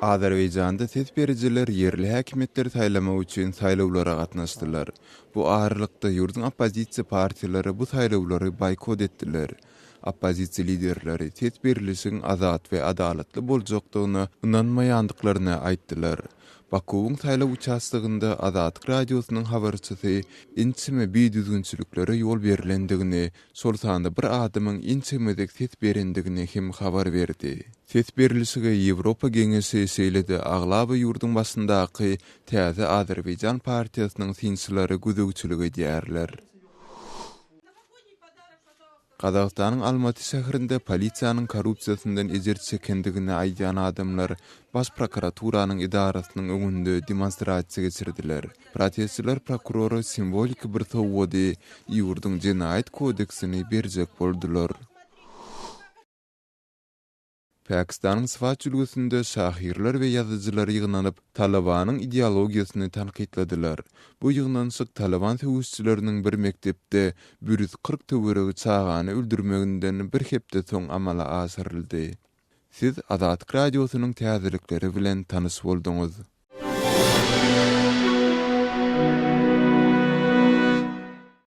Azerbaýjanda ses berijiler ýerli häkimiýetleri saýlamak üçin saýlawlara gatnaşdylar. Bu aralykda, ýurduň oppozisiýa partiýalary bu saýlawlary boýkot etdiler. Oppozisiýa liderleri ses berlişigiň azat we adalatly boljakdygyna ynanmaýandyklaryny aýtdylar. Bakuwyň saýlaw uçastogynda Azatlyk Radiosynyň habarçysy ençeme bidüzgünçiliklere ýol berlendigini, şol sanda bir adamyň ençeme gezek ses berendigini hem habar berdi. Ses berlişige Ýewropa Geňeşi, şeýle-de aglaba ýurduň başyndaky Täze Azerbaýjan partiýasynyň synçylary gözegçilik edýärler. Gazagystanyň Almaty şäherinde polisiýanyň korrupsiýasyndan ejir çekendigini aýdýan adamlar Baş prokuraturanyň edarasynyň öňünde demonstrasiýa geçirdiler. Protestçiler prokurora simwoliki bir sowgady, ýurduň Jenaýat kodeksini berjek boldular. Pakistanyň Swat jülgesinde şahyrlar we ýazyjylar ýygnanyp, Talybanyň ideologiýasyny tankytladylar. Bu ýygnanyşyk Talyban söweşijileriniň bir mekdepde 140 töweregi çagany öldürmeginden bir hepde soň amala aşyryldy. Siz Azatlyk Radiosynyň täzelikleri bilen tanyş bolduňyz.